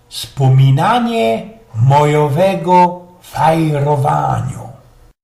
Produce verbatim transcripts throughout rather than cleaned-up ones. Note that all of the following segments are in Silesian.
Spōminanie mojowego fajrowaniŏ.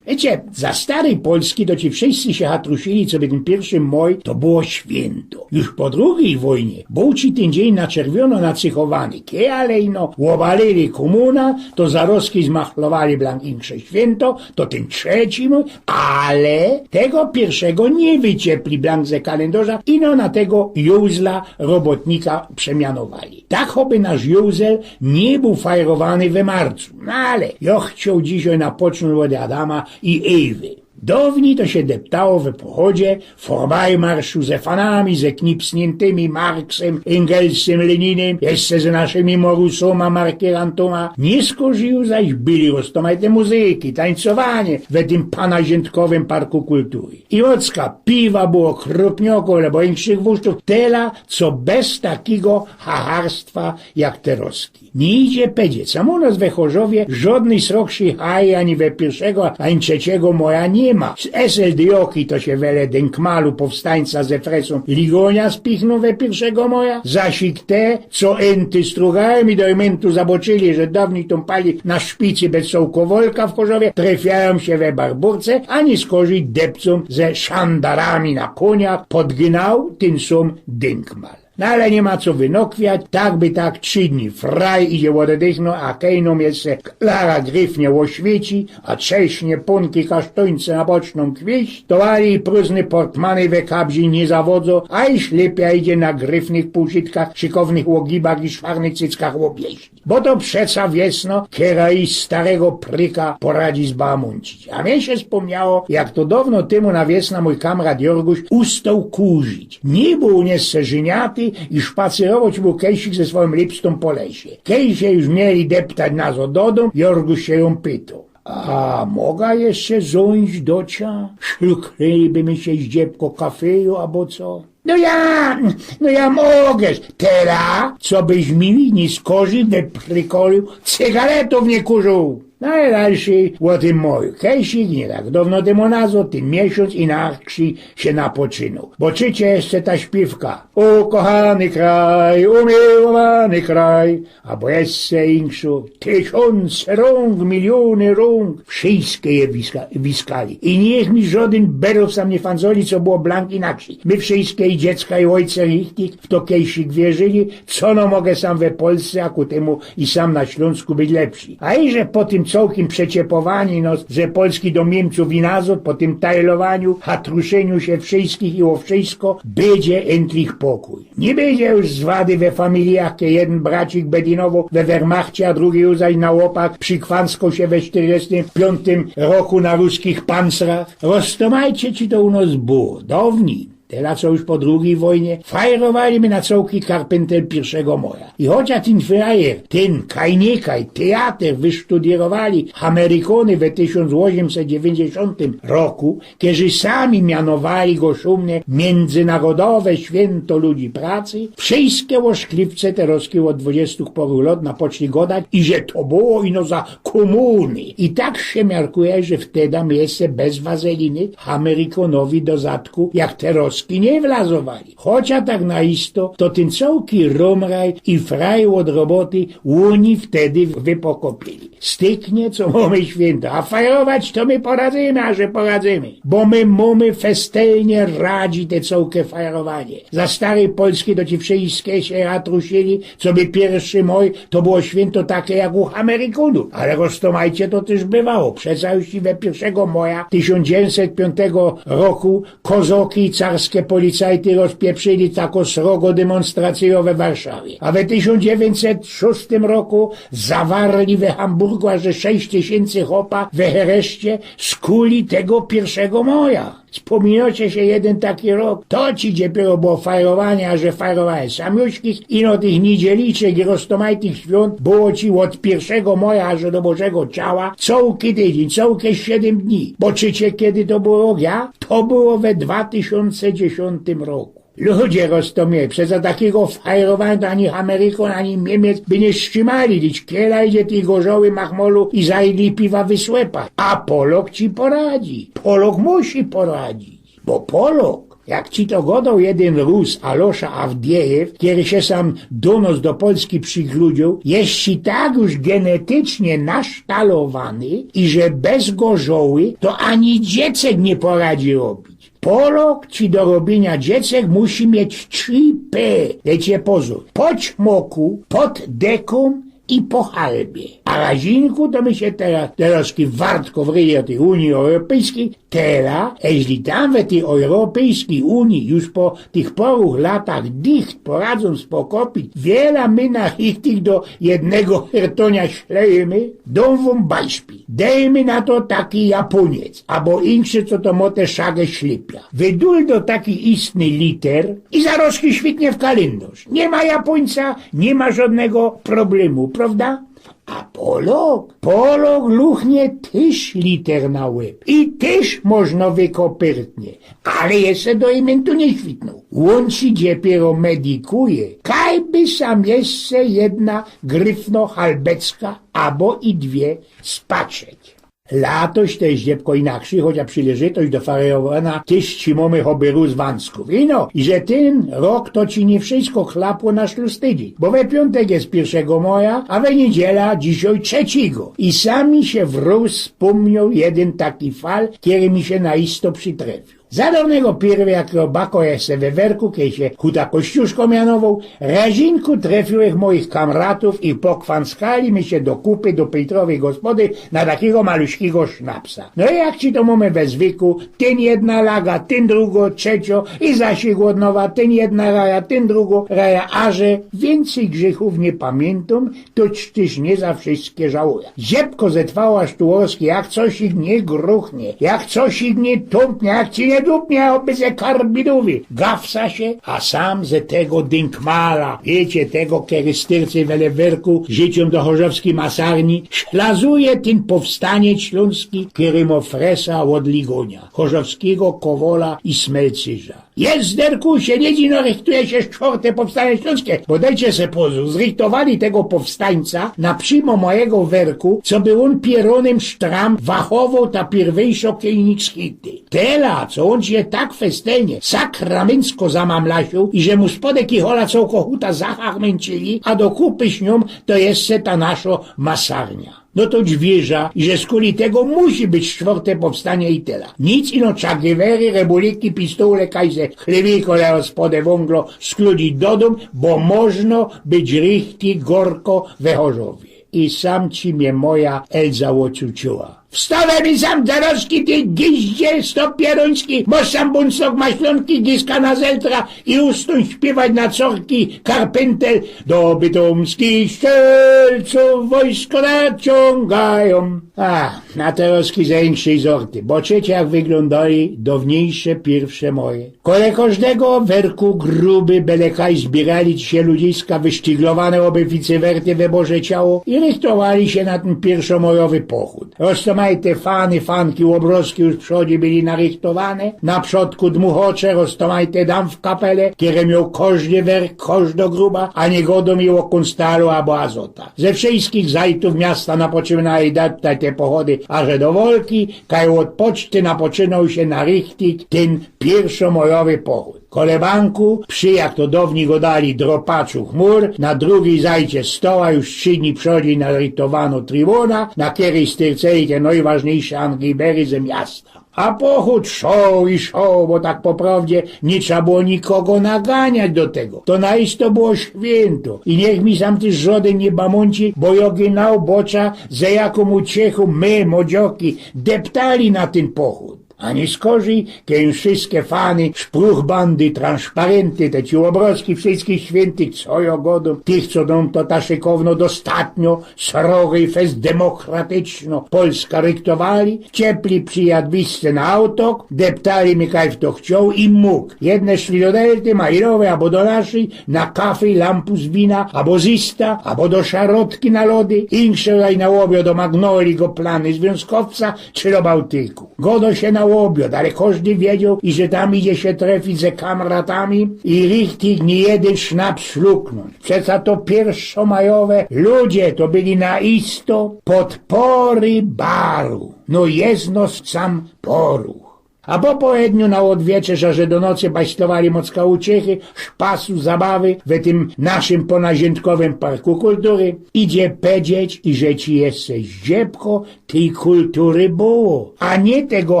Wiycie, za staryj Polski to ci wszyjscy sie hatrusili, coby tyn piyrszy moj to było świynto. Już po drugij wojnie bōł ci tyn dziyń na czerwiono nacychowany. Kej ale ino ôbalili kōmuna, to zarozki zmachlowali blank insze świynto, to tyn trzeci moj, ale tego piyrszego niy wyciepli blank ze kalyndorzŏ, ino na tego Józla robotnika przemianowali. Tak choby nasz Józel niy bōł fajrowany we marcu. No ale jŏ chcioł dzisiej napoczōnć ôd Adama i Ewy. Downij to sie deptało we pochodzie, w Forwajmarszu ze fanami, ze knipsniyntymi Marksym, Engelsym, Leninym, jeszcze ze naszymi Morusōma, markierantōma. Niy skorzij zaś byli roztōmajte muzyki, tańcowanie we tym panaziyntkowym parku kultury. I ôcka piwa było kropniokōw, abo inkszych wuszczōw, tela, co bez takigo hacharstwa jak terŏzki. Niy idzie pedzieć, sam u nos we Chorzowie żŏdnyj srogszyj haje ani we piyrszego, ani trzeciego moja niy ma. S L D-ôki to sie wele dynkmalu powstańca ze fresōm Ligonia spichnōm we piyrszego moja, zaś i te, co ynty strugajōm i do myntu zaboczyli, że downij tōmpali na szpicy bez sołkowolka w Chorzowie, trefiajōm sie we Barburce, a niy skorzij depcōm ze szandarami na kōniach pod genau tyn sōm dynkmal. No ale niy ma co wynokwiać, tak by tak, trzi dni fraj idzie ôdedychnōm, a kej nōm jeszcze Klara gryfnie ôświyci, a trześnie pōnki kasztuńce na boczno kwiś, to wali i prōżny portmany we kabzi niy zawodzo, a iś lypij idzie na gryfnych pōłszytkach, szykownych ôgibach i szwarnych cyckach ôbwiyśnić. Bo to przeca wiesno, kera i starego pryka poradzi zbałamōncić. A mie sie spōmniało, jak to downo tymu na wiesna mōj kamrat Jorguś ustoł kurzić. Niy bōł jeszcze żyniaty i szpacyrować bōł kejsik ze swojōm lipstōm po lesie. Kej sie już mieli deptać nazŏd do dōm, Jorguś sie jōm pytoł: „A moga jeszcze zōńść do cia? Szluknili by my sie ździebko kafeju, abo co?” „No ja, no ja moga, tela, co byś mi niy skorzij we prykolu cygaretōw niy kurził.” No i dalszy ô tym moju. Kejsik, niy tak downo tymu nazŏd, tyn miesiōnc i na wsi sie napoczynōł. Bo czycie jeszcze ta śpiywka: „O kochany kraj, umiłowany kraj”, abo jeszcze inkszōm: „Tysiōnce rōnk, miliōny rōnk”, wszyjske je wiska-, wiskali. I niych mi żŏdyn berōw sam niy fandzoli, co było blank inakszyj. My wszyjske, i dziecka, i ôjce, richtig w to kejsik wierzyli, co no moga sam we Polsce, a ku tymu i sam na Ślōnsku być lepszy. A iże po tym cołkim przeciepowaniu nos ze Polski do Niymcōw i nazŏd, po tym tajlowaniu, hatruszyniu sie wszyjskich i ô wszyjsko, bydzie endlich pokōj. Niy bydzie już zwady we familijach, kej jedyn bracik bedinowoł we Wehrmachcie, a drugi już zaś na łopach przikwanskoł sie we sztyrdziestym piōntym roku na ruskich pancrach. Roztōmajcie, czy to u nos było downij. Tela co już po drugij wojnie fajrowali my na cołki karpyntel piyrszego moja. I chociŏż tyn frajer, tyn kaj niy kaj, teater wysztudirowali Hamerykōny we tysiōnc ôziymset dziewiyńćdziesiōntym roku, kerzy sami mianowali go szumnie miyndzynarodowe świynto ludzi pracy, wszyjske ôszkliwce terŏzki ôd dwadziestu poru lŏt napoczli godać, iże to było ino za kōmuny. I tak sie miarkuje, że wtedy my jeszcze bez wazeliny Hamerykōnowi do zadku jak terŏzki niy wlazowali. Chociŏż tak na isto, to tyn cołki rōmraj i fraj ôd roboty ôni wtedy wypokopili. Styknie, co mōmy świynto, a fajrować to my poradzymy, a że poradzymy. Bo my mōmy festelnie radzi te cołke fajrowanie. Za staryj Polski to ci wszyjske sie hatrusili, coby piyrszy moj to było świynto take jak u Hamerykōnōw. Ale roztōmajcie to tyż bywało. Przeca już i we piyrszego moja tysiōnc dziewiyńćset piōntego roku kozoki i carske policajty rozpieprzyli tako srogo dymōnstracyjŏ we Warszawie. A we tysiōnc dziewiyńćset szōstym roku zawarli we Hamburgu, a że sześć tysiyncy chopa we hereszcie skuli tego piyrszego moja. Spōminŏcie sie jedyn taki rok? To ci dopiyro było fajrowanie, a że fajrowanie samiuśkich, ino tych niydzieliczek i roztōmajtych świōnt było ci ôd piyrszego moja, a że do Bożego Ciała, cołki tydziyń, cołke siedym dni. Bo czycie, kedy to było rok? Ja? To było we dwa tysiōnce dziesiōntym roku. Ludzie roztōmili, przeca takigo fajrowania to ani Hamerykōn, ani Niymiec by niy strzimali, dyć kiela idzie tych gorzoły machmolu i za idli piwa wysłepać. A Polok ci poradzi. Polok musi poradzić. Bo Polok, Jak ci to godoł jedyn Rus, Alosza Awdiejew, kery sie sam do nos do Polski przigrudziōł, jeś ci tak już genetycznie nasztalowany i że bez gorzoły, to ani dziecek niy poradzi robić. Polok ci do robiynia dziecek musi mieć trzi P. Dejcie pozōr. Po ćmoku, pod dekōm i po halbie. A razinku to my sie teroz, teroz wartko w ryje tyj Unii Europejskij, tela, jeźli tam we tyj Europejskij Unii już po tych poruch latach dicht poradzōm spokopić, wiela my na ich tych do jednego hertonia ślejymy, dōm wōm bajszpil. Dejmy na to taki Japōniec, abo inszy, co to mo te szage ślipia. Wydul do taki istny liter i zarozki świtnie w kalyndorz. Niy ma Japōńca, niy ma żodnego problemu, prowda? A Polok? Polok luchnie tyż liter na łeb. I tyż możno wykopyrtnie. Ale jeszcze do imyntu niy świtnōł. Ôn sie dopiyro medykuje, kajby sam jeszcze jedna gryfno halbecka abo i dwie spaczeć. Latoś to je ździebko inakszyj, chocia przileżytość do farejowana tyż ci mōmy choby rōz wanskōw. Ino, i że tyn rok to ci niy wszysko chlapło na szlustydzień, bo we piōntek je piyrszego moja, a we niydziela dzisiej trzecigo. I sam mi sie wrōz spōmnioł jedyn taki fal, kery mi sie na isto przitrefiōł. Za downego pierwe, jak robako jeszcze we Werku, kej sie Huta Kościuszko mianowoł, razinku trefiōł moich kamratōw i pokwanskali my sie do kupy do Pejtrowyj gospody na takigo maluśkigo sznapsa. No i jak ci to mōmy we zwyku, tyn jedna laga, tyn drugo, trzecio i zasi ôd nowa, tyn jedna raja, tyn drugo raja, a że wiyncyj grzechōw niy pamiyntōm, to tyż niy za wszyjske żałuje. Ździebko ze twała sztułowski, jak coś ich niy gruchnie, jak coś ich niy tōmpnie, jak ci niy dupnie, a ôby ze karbidowy. Gawsa sie, a sam ze tego dynkmala, wiycie, tego, kery styrcy we Werku, życiōm do chorzowskij masarni, ślazuje tyn powstaniec ślōnski, kery mo fresa ôd ligonia, chorzowskigo kowola i smelcyrza. Jezderku, sie niy dzino, rychtuje sie sztworte powstanie ślōnske, bo dejcie se pozōr, zrychtowali tego powstańca na przimo mojigo Werku, coby ôn pierōnym sztram wachowoł ta pierwyjszo Kejnikszhite. Tela, co ôn sie tak festelnie, sakramyncko zamamlasiōł i że mu spodek i hola cołko huta zachachmyncili, a do kupy z niōm to jeszcze ta naszo masarnia. No to dźwiyrzã, i że skuli tego musi być sztworte powstanie i tela. Nic ino czagiwery, rebuliki, pistōle, kajze, chlewiko, leospode, wōnglo, skludzić do dōm, bo możno być richtig gorko we Chorzowie. I sam ci mie moja Elza ôcuciła. Wstawaj mi sam, zarozki, ty giździe stopierōński, mosz sam bunstok maślōnki, giska na zeltra, i ustōń śpiywać na corki, karpyntel, do bytōmskich Strzelcōw wojsko naciōngajōm. A, na te rozki ze inkszyj zorty, bo czejcie, jak wyglōndali downiejsze piyrwsze moje. Kole kożdego werku gruby belekaj zbiyrali sie ludziska wysztyglowane, ôby ficy werty we Boże ciało, i rychtowali sie na tyn piyrwszomojowy pochōd. Roztomajte fany, fanki, ôbrozki już przodzi byli narychtowane. Na przodku dmuchocze, roztomajte dam w kapele, kere mioł kożdy werk, kożdo gruba, a niy godōm i ô Kunstalu abo Azota. Ze wszyjskich zajtōw miasta napoczynali deptać te pochody aże do Wolki, kaj ôd poczty napoczynoł sie na richtig tyn piyrwszomojowy pochōd. Kole banku, przi, jak to downij godali, dropaczu chmur, na drugij zajcie stoła już trzi dni przodzi narychtowano tribuna, na kerej styrceli te nojważniejsze angibery ze miasta. A pochōd szoł i szoł, bo tak po prowdzie niy trza było nikogo naganiać do tego. To naisto było świynto i niych mi sam tyż żodyn niy bamōnci, bo jŏ gynał bocza, ze jakōm uciechōm my, młodzioki, deptali na tyn pochōd. A niy skorzyj, kej wszyjske fany, szpruchbandy, transzparynty, te ci ôbrozki wszyjskich świyntych, co jŏ godōm, tych, co nōm to ta szykowno dostatnio srogi fest demokratyczno Polska rychtowali, ciepli przijadwisce na autok, deptali my kaj fto chcioł i mōg. Jedne szli do Delty, Mailowej abo do naszyj, na kafy i lampus wina, abo zista, abo do Szarotki na lody, inksze dali na ôbiŏd do Magnolii, go plany zwiōnzkowca, czy do Bałtyku. Godo sie na ôbiŏd, ale kożdy wiedzioł, iże tam idzie sie trefić ze kamratami i richtig niyjedyn sznaps szluknōńć. Przeca to piyrwszomajowe ludzie to byli naisto podpory baru. No jezno sam poruch. A po połedniu na ôdwieczerz, a że do nocy bajszlowali mocka uciechy, szpasu, zabawy w tym naszym ponaziyntkowym parku kultury, idzie pedzieć, iże ci jeszcze ziebko tyj kultury było, a niy tego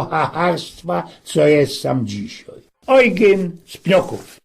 hacharstwa, co je sam dzisiej. Ojgyn z Pnioków.